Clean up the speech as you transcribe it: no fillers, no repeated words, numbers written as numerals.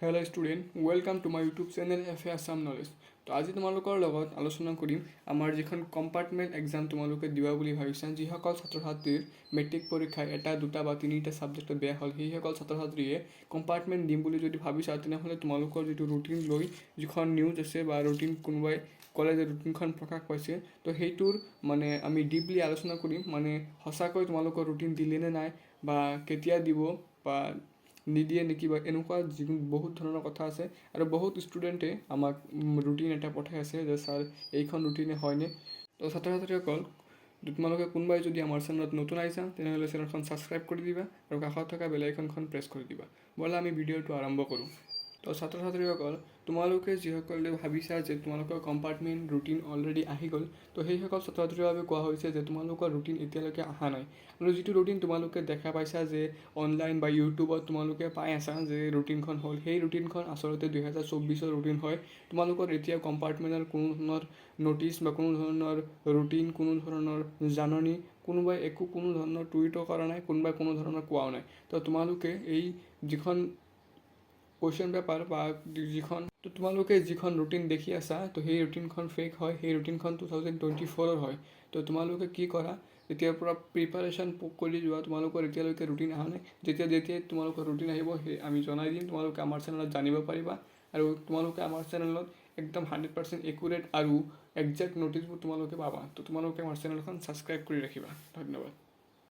Hello student, welcome to my YouTube channel FA Assam Knowledge. তো আজি তোমালোকৰ লগত আলোচনা কৰিম আমাৰ যিখন কম্পাৰ্টমেণ্ট এক্সাম তোমালোকে দিবা বুলি ভাবিছা। যিসকল ছাত্ৰ ছাত্ৰীৰ মেট্ৰিক পৰীক্ষাৰ এটা, দুটা বা তিনিটা ছাবজেক্টত বেয়া হ'ল, সেইসকল ছাত্ৰ ছাত্ৰীয়ে কম্পাৰ্টমেণ্ট দিম বুলি যদি ভাবিছা, তেনেহ'লে তোমালোকৰ যিটো ৰুটিন লৈ যিখন নিউজ আছে বা ৰুটিন কোনোবাই ক'লে যে ৰুটিনখন প্ৰকাশ পাইছে, তো সেইটোৰ মানে আমি ডিপলি আলোচনা কৰিম। মানে সঁচাকৈ তোমালোকৰ ৰুটিন দিলে নে নাই বা কেতিয়া দিব বা নিদিয়ে নেকি বা এনেকুৱা যিকোনো বহুত ধৰণৰ কথা আছে। আৰু বহুত ষ্টুডেণ্টে আমাক ৰুটিন এটা পঠাই আছে যে ছাৰ, এইখন ৰুটিনে হয়নে? তো ছাত্ৰ ছাত্ৰীসকল, তোমালোকে কোনোবাই যদি আমাৰ চেনেলত নতুন আহিছা, তেনেহ'লে চেনেলখন ছাবস্ক্ৰাইব কৰি দিবা আৰু কাষত থকা বেল আইকনখন প্ৰেছ কৰি দিবা। ব'লা, আমি ভিডিঅ'টো আৰম্ভ কৰোঁ। তো ছাত্ৰ ছাত্ৰীসকল, তোমালোকে যিসকলে ভাবিছা যে তোমালোকৰ কম্পাৰ্টমেণ্ট ৰুটিন অলৰেডি আহি গ'ল, তো সেইসকল ছাত্ৰ ছাত্ৰীৰ বাবে কোৱা হৈছে যে তোমালোকৰ ৰুটিন এতিয়ালৈকে অহা নাই। আৰু যিটো ৰুটিন তোমালোকে দেখা পাইছা যে অনলাইন বা ইউটিউবত তোমালোকে পাই আছা যে ৰুটিনখন হ'ল, সেই ৰুটিনখন আচলতে 2024ৰ ৰুটিন হয়। তোমালোকৰ এতিয়া কম্পাৰ্টমেণ্টৰ কোনো ধৰণৰ ন'টিছ বা কোনো ধৰণৰ ৰুটিন, কোনো ধৰণৰ জাননী কোনোবাই একো কোনো ধৰণৰ টুইটো কৰা নাই, কোনোবাই কোনো ধৰণৰ কোৱাও নাই। তো তোমালোকে এই যিখন কুৱেশ্যন পেপাৰ বা যিখন, তো তোমালোকে যিখন ৰুটিন দেখি আছা, তো সেই ৰুটিনখন ফেক হয়। সেই ৰুটিনখন 2024ৰ হয়। তো তোমালোকে কি কৰা, এতিয়াৰ পৰা প্ৰিপাৰেশ্যন কৰি যোৱা। তোমালোকৰ এতিয়ালৈকে ৰুটিন অহা নাই। যেতিয়া যেতিয়াই তোমালোকৰ ৰুটিন আহিব, সেই আমি জনাই দিম। তোমালোকে আমাৰ চেনেলত জানিব পাৰিবা আৰু তোমালোকে আমাৰ চেনেলত একদম 100% একুৰেট আৰু একজেক্ট ন'টিছবোৰ তোমালোকে পাবা। তো তোমালোকে আমাৰ চেনেলখন ছাবস্ক্ৰাইব কৰি ৰাখিবা। ধন্যবাদ।